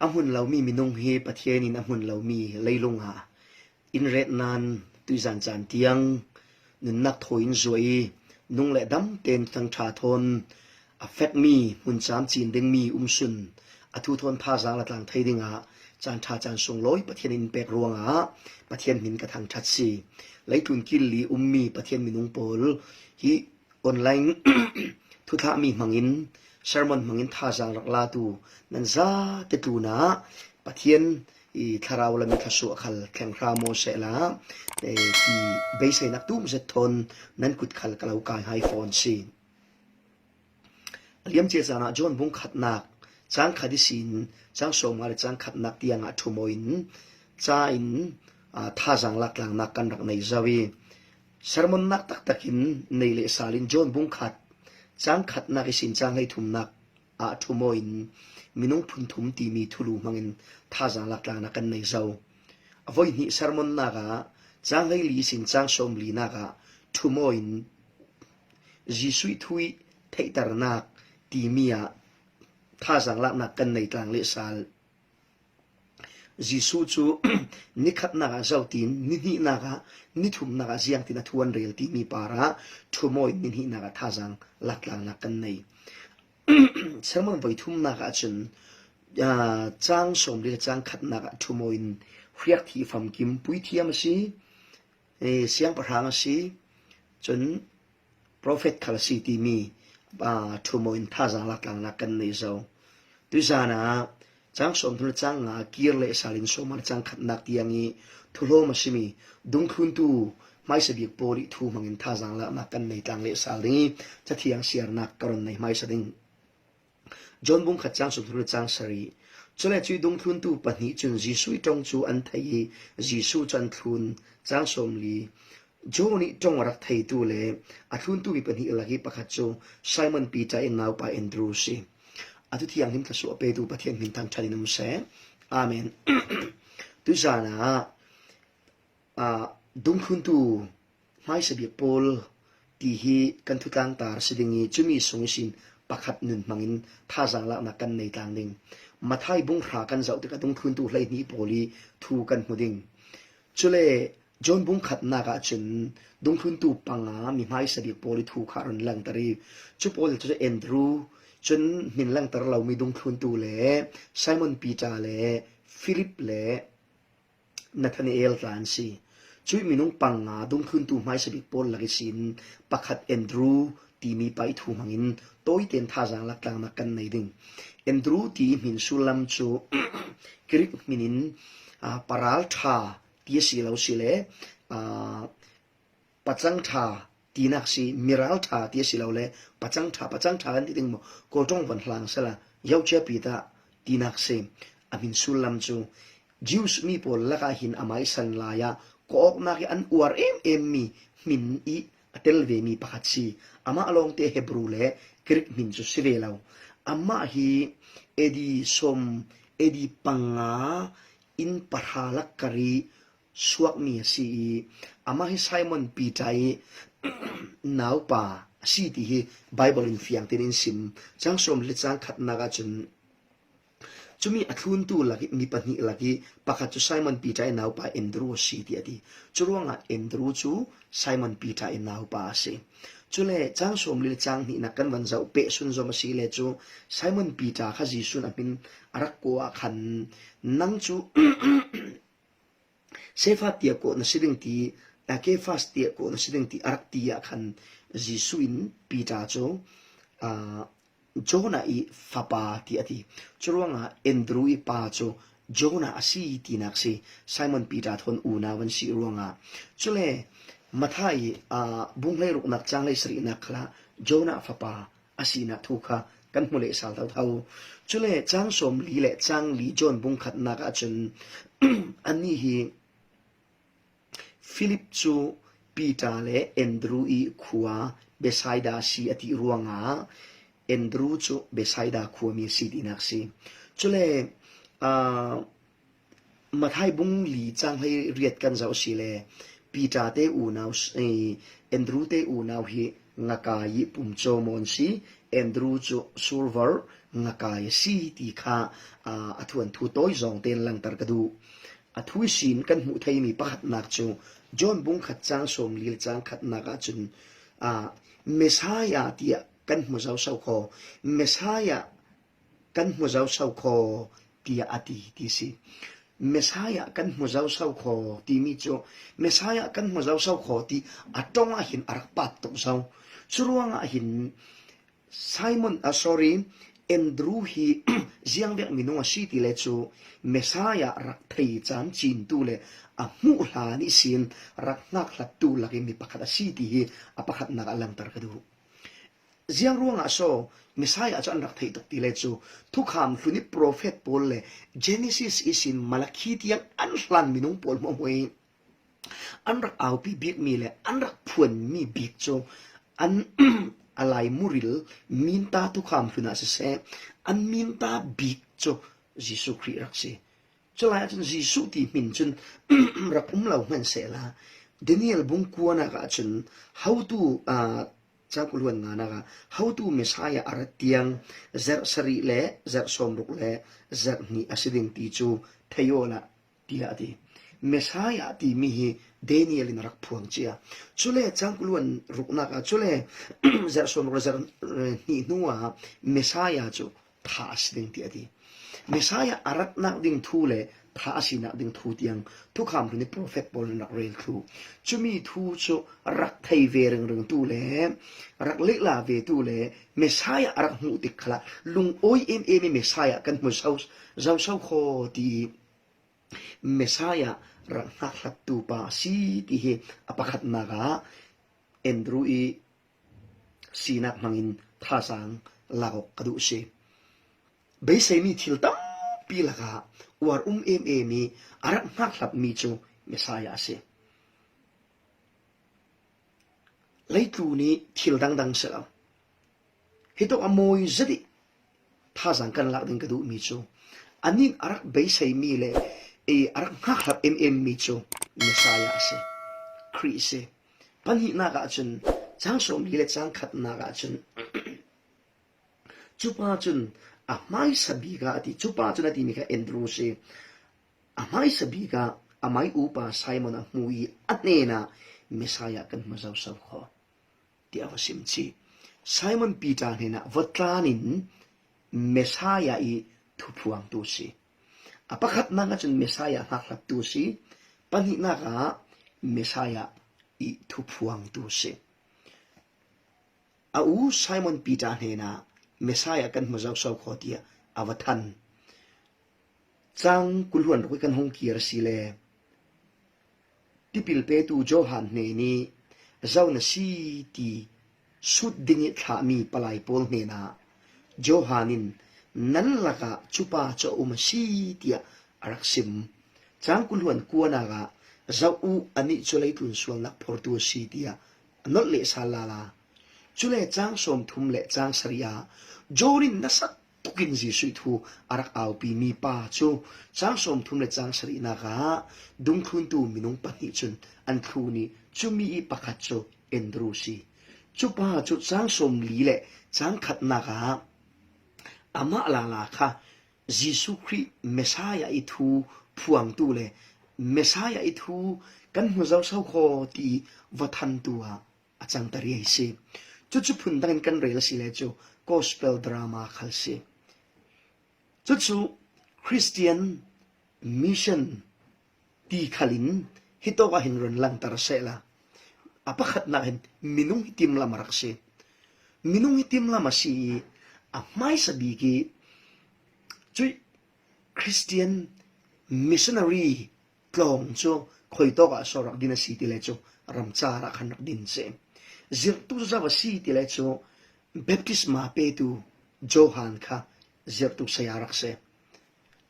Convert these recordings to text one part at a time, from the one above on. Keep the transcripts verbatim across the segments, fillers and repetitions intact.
A hmun lomi minung hi Pathian in a hmun lomi leilungah in ret nan tuizan caan tiang nunnak thawi in zuai i nung le dam tein Thuthang ṭha thawn a fekmi hmun camcin dingmi umsun a thu thawn thazaang la tlang thei dingah caan ṭha caan sunglawi Pathian in pek ruangah Pathian hmin ka thangṭhat si. Leitlun kil li ummi Pathian minung pawl hi online thuthlahmi hmangin, sermon hmangin thazaang rak latu nan zate tlunah Pathian i thlarau lam i thluasuah khal thleng hram maw sehla, eh, ti beiseinak tum zet thawn nan kut khal ka lo kai hai fawn si. A liamcia caan ah John bung khatnak, cang khat ihsin cang sawmnga le cang khatnak tiangah ṭhu mawi in ca in, aa, thazaang laktlangnak kan rak nei zo i, sermonnak taktak in nei lehsal in John bung khat, cang khatnak ihsin cang hleithumnak ah ṭhu mawi in minung phun thum timi thulu hmangin thazaang laktlangnak kan nei zo. A voi hnih sermonnak ah cang hleili ihsin cang sawmlinak ah ṭhu mawi in Jesuh i thu i theihternak timi ah thazaang laknak kan nei tlang lehsal. Jesuh cu ni khatnak ah zotin, ni hnihnak ah, ni thumnak ah ziangtin a thu an rel timi parah ṭhu mawi in ni hnihnak ah thazaang laktlangnak kan nei. Sermon voi thumnak ah cun, aa, cang sawmli le cang khatnak ah ṭhu mawi in hriakthih famkim puithiam a si, eh, siangpahrang a si, cun profet khal a si timi, aa, ṭhu mawi in thazaang laktlangnak kan nei zo. Tuizan ah cang sawmthum le cang nga kir lehsal in sawmnga le cang khatnak tiang i thuhlawm a simi dungthluntu hmaisa bik pawl i thu hmangin thazaang laknak kan nei tlang lehsal ding i Cathiang siarnak ka run nei hmaisa ding. John bung khat cang sawmthum le cang sarih. Cule cuih dungthluntu pahnih cun Jesuh i ṭong cu an thei i Jesuh cu an thlun. Cang sawmli. John i ṭong a rak theitu le a thluntu mi pahnih lak i pakhat cu Simon Peter i naupa Andrew si. A thu thianghlim thluasuah petu Pathian hmin thangṭhat in um seh. Amen. Tuizan ah, aa, dungthluntu hmaisa bik pawl ti hi kan thutlangtar si ding i, cumi sung ihsin pakhat nun hmangin thazaang laknak kan nei tlang ding. Matthai bung hra kan zoh tikah dungthluntu hleihnih pawl i thu kan hmu ding. Cule John bung khatnak ah cun dungthluntu panga mi hmaisa bik pawl i thu kha run langter i, cu pawl cu Andrew, cun hmin langter lomi dungthluntu le Simon Peter le Philip le Nathanael tla an si. Cuih minung panga dungthluntu hmaisa bik pawl lak ihsin pakhat Andrew timi pa i thu hmangin tawiten thazaang laktlangnak kan nei ding. Andrew ti i hmin sullam cu Greek hmin in, aa, paralṭha ti a si lo si le, aa, pacang ṭha tinak si, miral ṭha ti a si lo le, pacang ṭha, pacang ṭha kan ti ding maw, Kawl ṭong van hlang sala, yaucia pita tinak si. A hmin sullam cu Jews mi pawl lakah hin amah i san lai ah kawknak i an uar em em mi hmin i a tel ve mi pakhat si. Amah lawngte Hebru le Greek hmin cu si ve lo. Amah hi A D sawm, A D panga in pahra lakkar i suakmi a si i, amah hi Simon Peter i naupa a si ti hi Baibal in fiangtein in sim. Cang sawm le cang khatnak ah cun, cumi a thluntu lak i, mi pahnih lak i pakhat cu Simon Peter i naupa Andrew a si ti a ti. Cu ruangah Andrew cu Simon Peter i naupa a si. Cule cang sawm le cang hnihnak kan van zoh peh sunzom a si le cu Simon Peter kha Jesuh in a hmin a rak kawh ah khan, nang cu Sefas tiah kawh na si ding ti, a, Kefas tiah kawh na si ding ti a rak ti ah khan Jesuh in Peter cu, aa, Jonah i fapa ti a ti. Cu ruangah Andrew i pa cu Jonah a si tinak si, Simon Peter thawn unau an si ruangah. Cule Matthai, aa, bung hleiruknak cang hleisarihnak khalah Jonah fapa a sinak thu kha kan hmu leh sal thotho. Cule cang sawm li le cang li John bung khatnak ahcun annih hi Philip cu Peter le Andrew i khua Bethsaida a si a ti ruangah Andrew cu Bethsaida khuami a si tinak si. Cule, aa, Matthai bung li cang hleiriat kan zoh si le Peter te unau, eh, Andrew te unau hi ngakai i pum cawmaw an si. Andrew cu sulver, ngakai a si ti kha, aa, a thuanthu tawi zawng tein langtar ka duh. A thu ihsin kan hmuh theimi pakhatnak cu John bung khat cang sawmli le cang khatnak ahcun, aa, Messiah tiah kan hmu zoso kho, Messiah kan hmu zoso kho, tiah a ti, ti si. Messiah kan hmu zoso kho timi cu, Messiah kan hmu zoso kho ti a ṭong ah hin a rak pat tuk zo. Curuangah hin Simon, ah, sorry, Andrew hi ziangvek minung a si ti le cu Messiah rak thei caan cintu le a hmuh hlan ihsin rak hngakhlatu lakin mi pakhat a si ti hi a pakhatnak ah langtar ka duh. Ziang ruangah so Messiah cu an rak theih tuk ti le cu, Thukham hlun i profet pawl le Genesis ihsin Malakhi tiang an hlan minung pawl hmuahhmuah i an rak aupi bikmi le an rak phuanmi bik cu an a lai muril minta Thukham hlun ah siseh, an minta bik cu Jesuh Khrih rak si. Culai ahcun Jesuh ti hmin cun rak um lo hmansehla, Daniel bung kuanak ahcun hotu, aa, cang kul hluan nganak ah hotu Messiah a rat tiang zarh sarih le zarh sawmruk le zarh hnih a si ding ti cu thei awla, tiah a ti. Messiah timi hi Daniel in a rak phuang cia. Cule cang kul hluan ruknak ah, cule zarh sawmruk le zarh, eh, hnih hnu ah Messiah cu thah a si ding, tiah a ti. Messiah a ratnak ding thu le thah a sinak ding thu tiang Thukham hlun i profet pawl in rak rel thluh. Cumi thu cu rak thei ve ringringtu le rak lehla vetu le Messiah a rak hmuh tik khalah lungawi em em i Messiah kan hmu zo, zoso kho ti Messiah rak hngakhlatu pa a si ti hi a pakhatnak ah Andrew i sinak hmangin thazaang lak awk ka duh si. Beiseimi thil tampi lakah uar um em em i a rak hngakhlapmi cu Messiah a si. Leitlun i thil dangdang si lo. Hitawk a mawi zet i thazaang kan lak ding ka duhmi cu anih a rak beiseimi le i a rak hngakhlap em emmi cu Messiah a si, Khrih a si. Pahnihnak ahcun, cang sawmli le cang khatnak ahcun, cupa cun a hmaisa bik ah a ti, cupa cun a timi kha Andrew si. A hmaisa bik ah amai upa Simon a hmu i a hnenah Messiah kan hmu zoso kho, tiah va sim ci. Simon Peter hnenah va tlan in Messiah i thuphuangtu si. A pakhatnak ahcun Messiah hngakhlaptu si, pahnihnak ah Messiah i thuphuangtu si. A u Simon Peter hnenah Messiah kan hmu zoso kho tiah a va than. Cang kul hluan ruk i kan hung kir a si le, tipil petu Johan hnen i zo na si ti sut ding i thlahmi palai pawl hnenah Johan in nan lakah cupa cu a um a si tiah a rak sim. Cang kul hluan kuanak ah zoh u, anih cu leitlun sualnak phortu a si tiah a nolh lehsal lala. Cule cang sawmthum le cang sarih ah John in nasa tukin Jesuh thu a rak aupimi pa cu cang sawmthum le cang sarihnak ah dungthluntu minung pahnih cun an thlun i cumi i pakhat cu Andrew si. Cupa cu cang sawmli le cang khatnak ah amah lala kha Jesuh Khrih Messiah i thu phuangtu le Messiah i thu kan hmu zoso kho ti va thantu ah a cangter i si. Cucu phundang in kan rel a si le cu gospel drama khal si. Cucu Christian mission ti khal in hitawk ah hin run langter sehla, a pakhatnak hin minung hi timlam a rak si. Minung hi timlam a si i a hmaisa bik i cuih Christian missionary tlawng cu khuitawk ah so rak din a si ti le cu ramcar ah khan rak din si. Zirhtu cu zo a si ti le cu baptisma petu Johan kha zirhtu saya rak si.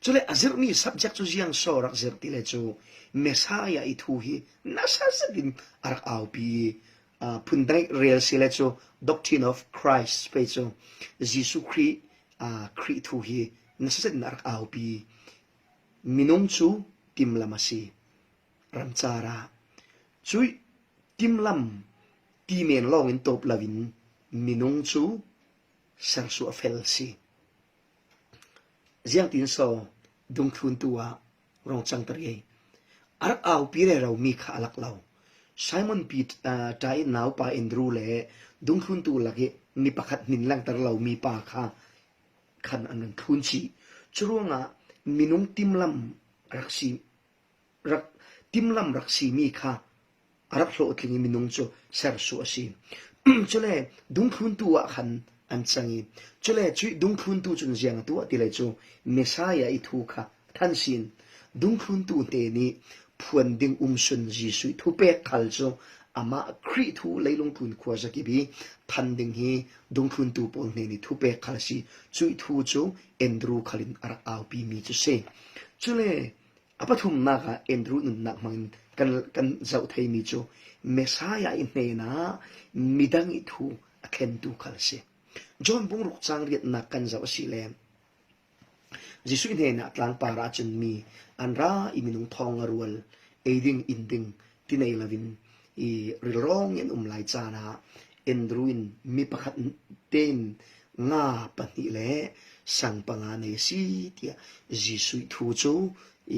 Cule a zirhmi subject cu ziang so rak zirh ti le cu Messiah i thu hi nasa zetin a rak aupi i, aa, phundang rel si le cu Doctrine of Christ pei cu Jesuh Khrih, aa, Khrih thu hi nasa zetin a rak aupi i minung cu timlam a si. Ramcar ah cuih timlam ti men lawng in tawp loin minung cu sersuah fel si. Ziangtin so dungthluntu ah rong cangter ei? A rak aupi rero mi kha a lak lo. Simon Peter, ah, ta in naupa Andrew le dungthluntu lak i mi pakhat hnin langter lo mi pa kha khan an rung thlun chih. Curuangah minung timlam rak si, rak, timlam rak si mi kha a rak hlawhtling i minung cu sersuah a si. Cule dungthluntu ah khan an cang i, cule cuih dungthluntu cun ziang a tuah ti le cu Messiah i thu kha than sin. Dungthluntu hnen i phuan ding umsun Jesuh i thupek khal cu amah Khrih thu leilung tlun khuazakip i than ding hi dungthluntu pawl hnen i thupek khal a si. Cuih thu cu Andrew khal in a rak aupi mi cu si. Cule a pathumnak ah Andrew nunnak hmangin kan, kan zoh theimi cu Messiah i hnenah midang i thu a thlentu khal a si. John bung ruk cang riatnak kan zoh a si le Jesuh i hnenah tlangpar ah cun mi an ra i minung thawng a rual, ei ding, in ding ti nei loin i rilrawng in um lai caan ah Andrew in mi pakhat tein nga pahnih le sang panga nei a si, tiah Jesuh i thu cu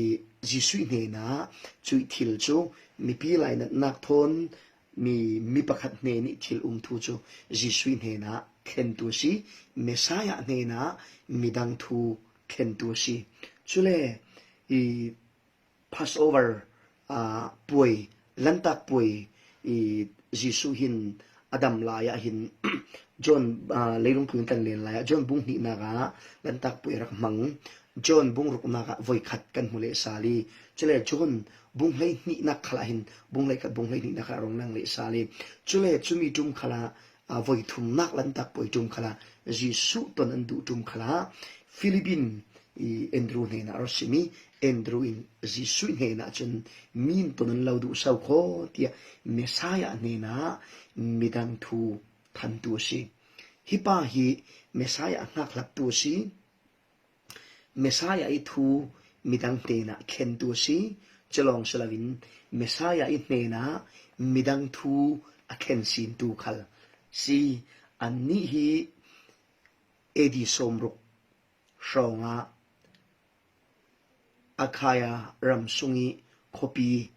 i Jesuh i hnenah cuih thil cu mipi lainatnak thawn mi, mi pakhat hnen i thil um thu cu Jesuh i hnenah thlentu a si. Messiah hnenah midang thu thlentu a si. Cule i Passover, aa, puai, Lantak puai i Jesuh hin a dam lai ah hin John, aa, leilung tlun kan len lai ah John bung hnihnak ah Lantak puai a rak hmang. John bung ruknak ah voikhat kan hmu leh sal i, cule John bung hleihnihnak khal ah hin, bung hleikhat bung hleihnihnak ah rong lang leh sal i, cule cumi ṭum khal ah, aa, voi thumnak Lantak puai ṭum khal ah Jesuh ton an duh ṭum khal ah Philip in i Andrew hnenah a rak sim i, Andrew in Jesuh hnenah cun mi in ton an lo duh so khaw tiah Messiah hnenah midang thu thantu a si. Hi pa hi Messiah a hngakhlaptu a si. Messiah i thu midang hnenah thlentu a si. Culawng si loin Messiah i hnenah midang thu a thlen sintu khal si. Annih hi A D sawmruk hrawngah Achaia ram sung i khuapi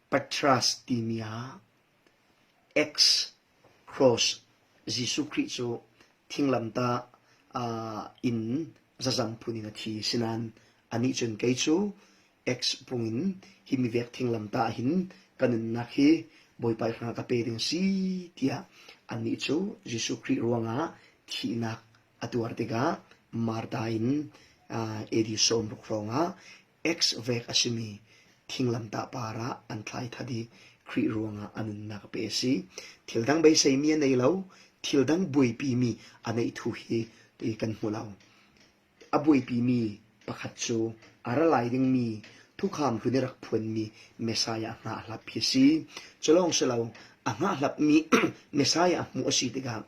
Patras timi ah X cross, Jesuh Khrih cu thinglamtah, aa, in zazam phun in a thi. Sinain anih cun kei cu X pungin himi vek thinglamtah ah hin ka nunnak hi Bawipa ih hrangah ka pe ding a si, tiah annih cu Jesuh Khrih ruangah thihnak a tuar tikah martar in, aa, A D sawmruk hrawngah X vek a simi thinglamtah parah an thlai that i Khrih ruangah a nunnak a pe a si. Thil dang beiseimi a nei lo, thil dang buaipimi a neih thu hi kan hmu lo. A buaipimi pakhat cu a ra lai dingmi thukham hlun i rak phuanmi Messiah a hngah hlap hi a si. Culawng si lo, a hngah hlapmi Messiah a hmuh a si tikah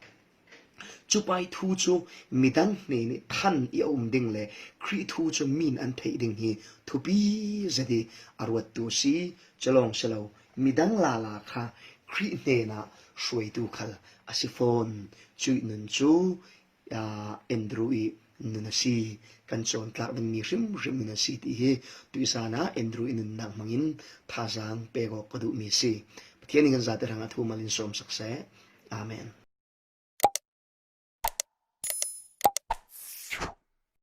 cupa ih thu cu midang hnen i than i a um ding le Khrih thu cu mi in an theih ding hi thupi zet i a ruattu a si. Culawng si lo, midang lala kha Khrih hnenah hruaitu khal a si fawn. Cuih nun cu, aa, Andrew i nun a si. Kan cawntlak dingmi hrimhrim nun a si ti hi tuihsan ah Andrew i nunnak hmangin thazaang pek awk ka duhmi a si. Pathian in kan zate hrangah thu mal in sawmsak seh. Amen.